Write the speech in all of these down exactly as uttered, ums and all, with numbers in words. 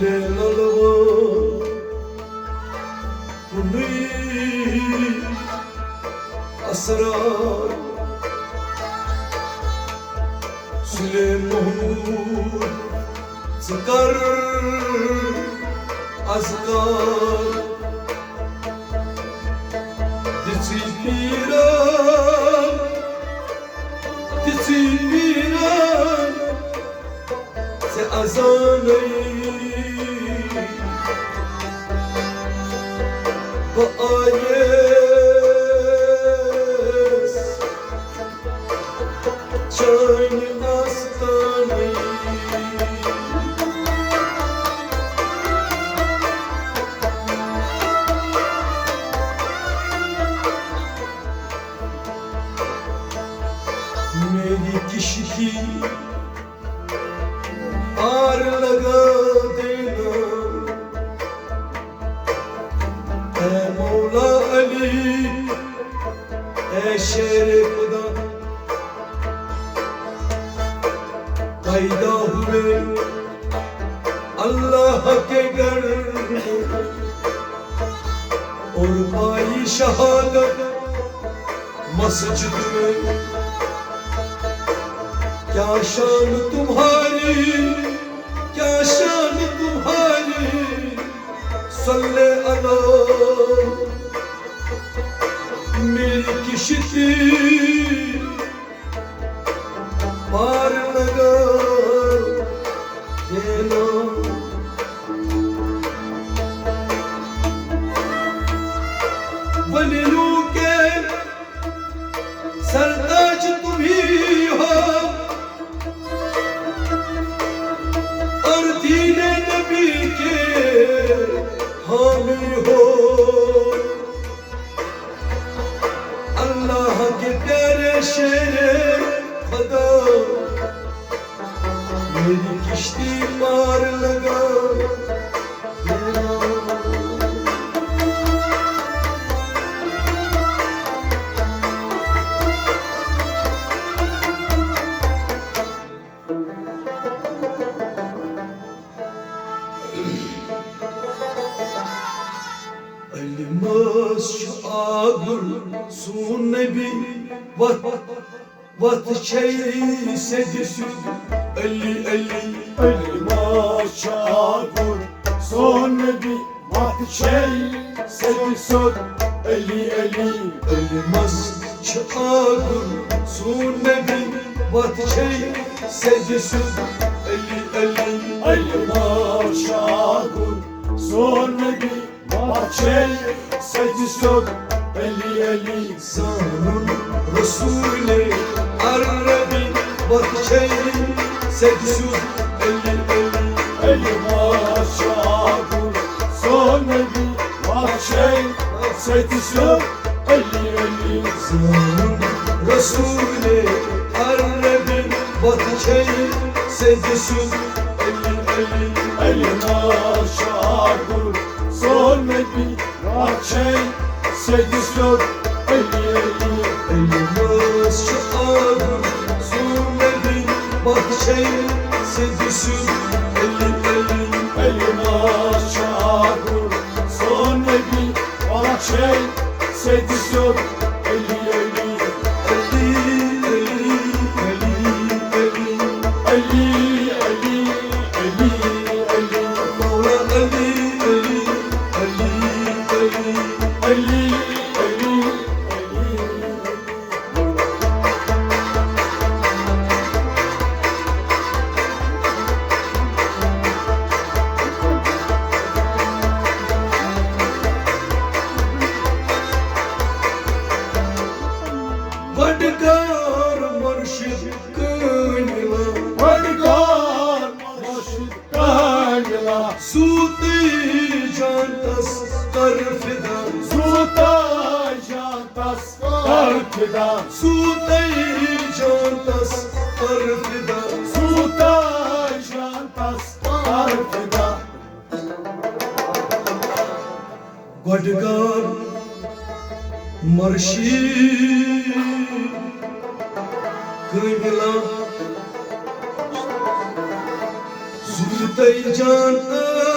لولوان کُنُے اسرار۔ سُلے محمود، ژٕ کر اذکار۔ دِژٕے پیٖرن، دِژٕے پیٖرن ژےٚ اذانَے۔ بہٕ آیس چانہِ آستانٕے۔ میری کشتی پار لگا دینا، اے مولا علی، اے شیر خدا۔ پیدا ہوئے اللہ کے گھر میں اور پائی شہادت مسجد میں۔ کیا شان تمہاری، کیا شان تمہاری، صلی علی۔ میری کشتی پار لگا دینا۔ ولیوں کے سردار تم ہی ہو اور دین نبی کے حامی ہو۔ اللہ کے پیارے شیر خدا، میری کشتی پار لگا دینا۔ الماس چھُ آگُر سون نبی، وَتھ، وَتھ چھے سیٚدِ سیوٚد علی علی۔ الماس چھُ آگُر سون نبی، وَتھ چھے سیٚدِ سیوٚد علی علی۔ الماس چھُ آگُر سون نبی، وَتھ چھے سیٚدِ سیوٚد علی علی۔ الماس چھُ آگُر سون نبی، وَتھ چھے سیٚدِ سیوٚد علی علی۔ زانُن رسول عربی، وَتھ چھے سیٚدِ سیوٚد علی علی۔ الماس چھُ آگُر سون نبی، وَتھ چھے سیٚدِ سیوٚد علی علی۔ زانُن رسول عربی، وَتھ چھے سیٚدِ سیوٚد علی علی۔ الماس چھُ آگُر سون نبی، وَتھ چھے سیٚدِ سیوٚد علی علی۔ الماس چھُ آگُر سون نبی، وَتھ چھے سیٚدِ سیوٚد علی علی۔ الماس چھُ آگُر سون نبی، وَتھ چھے سیٚدِ سیوٚد علی علی۔ علی، علی، علی، علی۔ علی، علی، علی، علی۔ مولا علی، علی، علی، علی۔ علی، علی، علی، علی۔ بڈگار مرشد کٲمِلا۔ بڈگار مرشد کٲمِلا۔ سوٗتٕے جانتس کر فدا۔ سوٗتٕے جانتس کر فدا۔ سوٗتٕے جانتس کر فدا۔ سوٗتٕے جانتس کر فدا۔ گۄڈٕ گار مرشی کٲمِلا۔ سوٗتٕے جانتس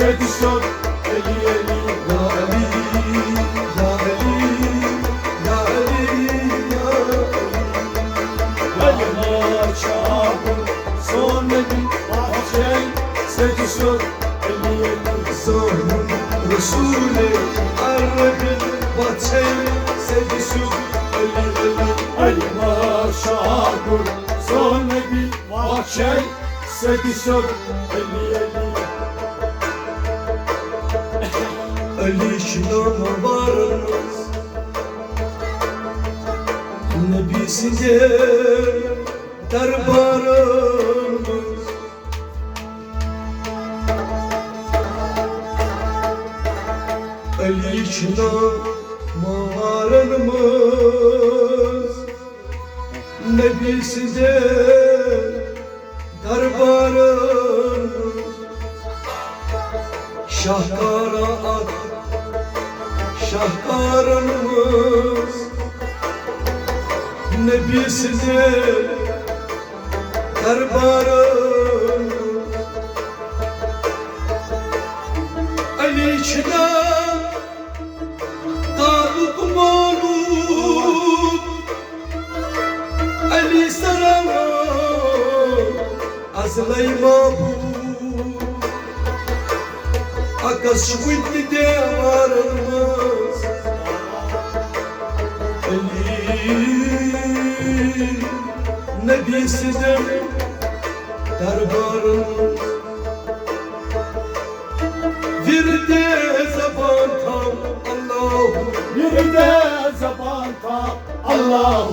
سیدِ سیوٚد علی علی۔ یا علی، یا علی، یا علی، یا علی۔ علی ما چھا آمُت سون نبی، وَتھ چھے سیدِ سیوٚد علی علی۔ زانُن رسولِ عربی، وَتھ چھے سیدِ سیوٚد علی علی۔ علی ما چھا آمُت سون نبی، وَتھ چھے سیدِ سیوٚد علی علی۔ علی چھُ ناموارن منٛز نبی سٕنٛدٮ۪ن دربارن منٛز۔ علی چھُ ناموارن منٛز نبی سٕنٛدٮ۪ن دربارن منٛز۔ شاہکارا اتھ شاہکارن منٛز نبی سٕنٛدٮ۪ن دربارن منٛز۔ علی چھُ ناو تاجُک مولوٗد، علی سرور ازلے محبوب۔ عکس چھُ وُنہِ تہِ دیوارن منٛز۔ علی نبی سٕنٛدٮ۪ن دربارن منٛز۔ وِردِ زبان تھاو اللہ، وِردِ زبان تھاو اللہ،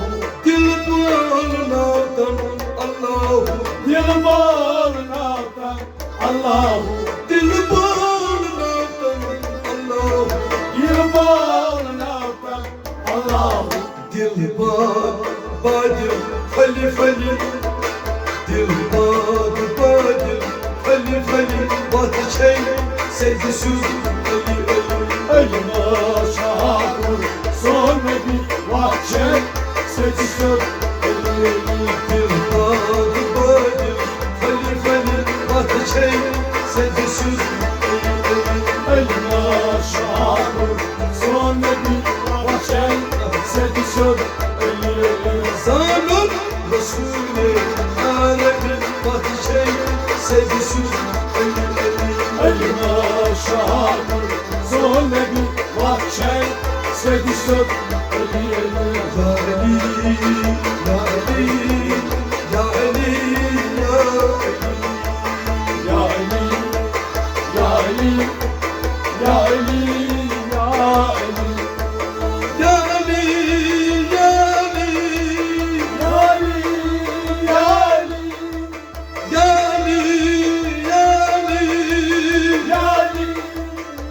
دِل بولناو تن اللہ، دِل بولناو تن اللہ، دِل بولناو تن اللہ، دِل بولناو تن اللہ۔ دِل باد بادِل پھٔلہِ پھٔلہِ، دِل باد بادِل پھٔلہِ پھٔلہِ، وَتھ چھے سیدِ سیوٚد علی علی۔ علی ما چھا آمُت سون نبی، وَتھ چھے سیدِ سیوٚد علی علی۔ دِل باد بادِل پھٔلہِ پھٔلہِ، وَتھ چھے سیدِ سیوٚد علی علی۔ علی ما چھا آمُت سون نبی، وَتھ چھے سیدِ سیوٚد علی علی۔ زانُن رسولِ عربی، وَتھ چھے سیدِ سیوٚد علی علی۔ علی ما چھا آمُت سون نبی، وَتھ چھے سیدِ سیوٚد علی علی۔ یا علی، یا علی، یا علی، یا علی۔ یا علی، یا علی، یا علی، یا علی۔ یا علی، یا علی، یا علی، یا علی، یا علی۔ یا علی، یا علی، یا علی،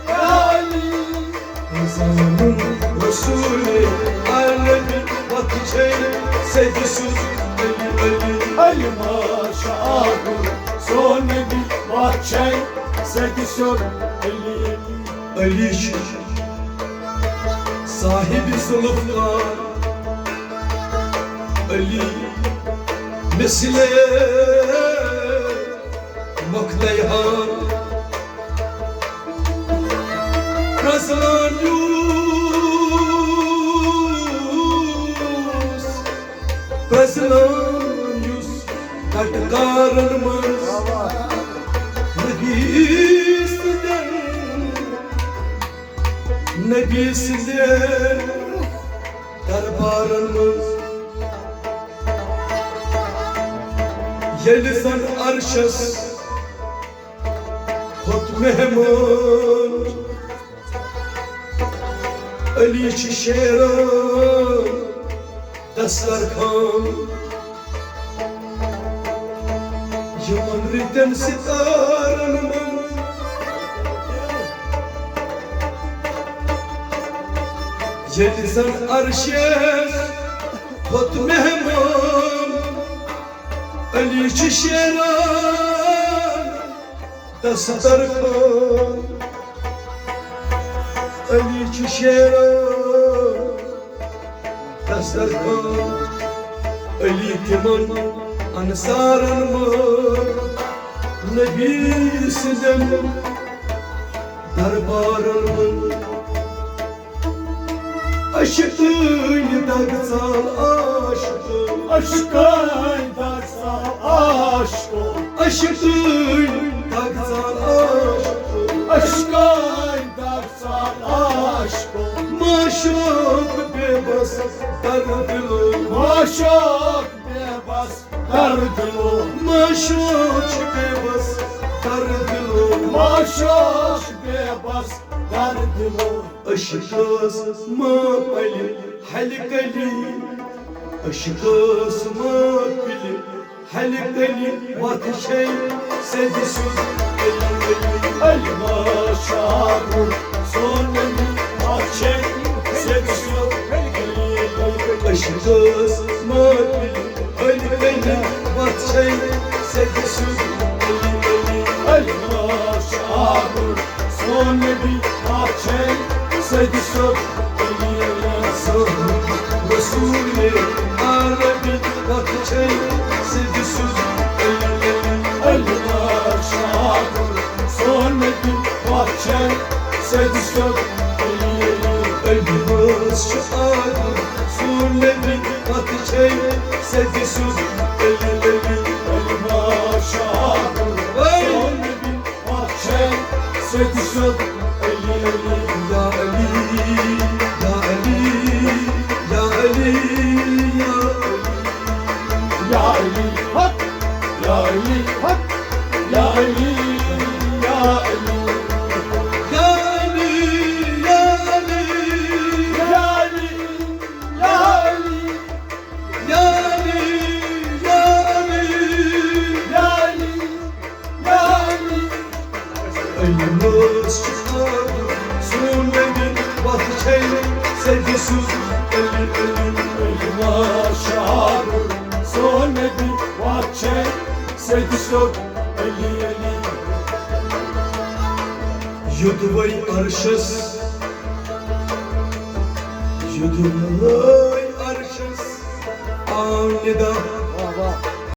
یا علی۔ زانُن رسولِ عربی، وَتھ چھے سیدِ سیوٚد علی علی۔ علی ما چھا آمُت سون نبی، وَتھ چھے سیدِ سیوٚد علی علی۔ علی چھُ صاحبِ ذوالفقار، علی مثلِ مۄکتیہار، پرٛزلان یُس، پرٛزلان یُس ٹٹکارن منٛز نبی سٕنٛدٮ۪ن، نبی سٕنٛدٮ۪ن دربارن منٛز۔ ییٚلہِ زن عرشس کھوٚت مہمان، علی چھِ شیران دسترخوان۔ یِمن رٕتٮ۪ن ستارن منٛز ییٚلہِ زن عرشس کھوٚت مہمان، علی چھِ شیران دسترخوان۔ علی چھِ شیران دسترخوان۔ علی تِمن انصارن منٛز نبی سٕنٛدٮ۪ن دربارن منٛز عشقٕنۍ دگ ژال عاشقو۔ عشقٕنۍ دگ ژال عاشقو۔ عشقٕنۍ دگ ژال عاشقو۔ عشقٕنۍ دگ ژال عاشقو۔ معشوق بے بس در دلو۔ معشوق بے بس در دلو۔ معشوق بے بس در دلو۔ معشوق بے بس در دلو۔ عشقس ما پلہِ ہلہِ کلی۔ عشقس ما پلہِ ہلہِ کلی۔ وتھ چھے سیٚدِ سیوٚد علی علی۔ علی ما شاہ گُل سون علی۔ وتھ چھے سیٚدِ سیوٚد علی علی۔ عشقس ما پلہِ ہلہِ کلی۔ وتھ چھے سیٚدِ سیوٚد علی علی۔ علی ما شاہ گُل سون نبی وتھ چھے سیٚدِ سیوٚد علی علی۔ سون رسول عربی وتھ چھے سیٚدِ سیوٚد علی علی۔ علی ما شاہ گُل سون نبی وتھ چھے سیٚدِ سیوٚد علی علی۔ علی ما شاہ گُل سون نبی وتھ چھے سیٚدِ سیوٚد علی علی۔ علی ما شاہ گُل سون نبی وتھ چھے سیٚدِ سیوٚد علی علی۔ یا علی، یا علی، یا علی، یا علی۔ یا علی حق، یا علی حق، یا علی، یا علی۔ یا علی، یا علی، یا علی، یا علی۔ یا علی، یا علی، یا علی، یا علی۔ علی مٲژ چھِ آب سون نبی وتھ چھے سیٚدِ سیوٚد علی علی۔ علی ما شاہ گُل سون نبی وتھ چھے سیٚدِ سیوٚد علی علی۔ یوٚدوَے عرشس، یوٚدوَے عرشس آو ندا۔ واہ واہ۔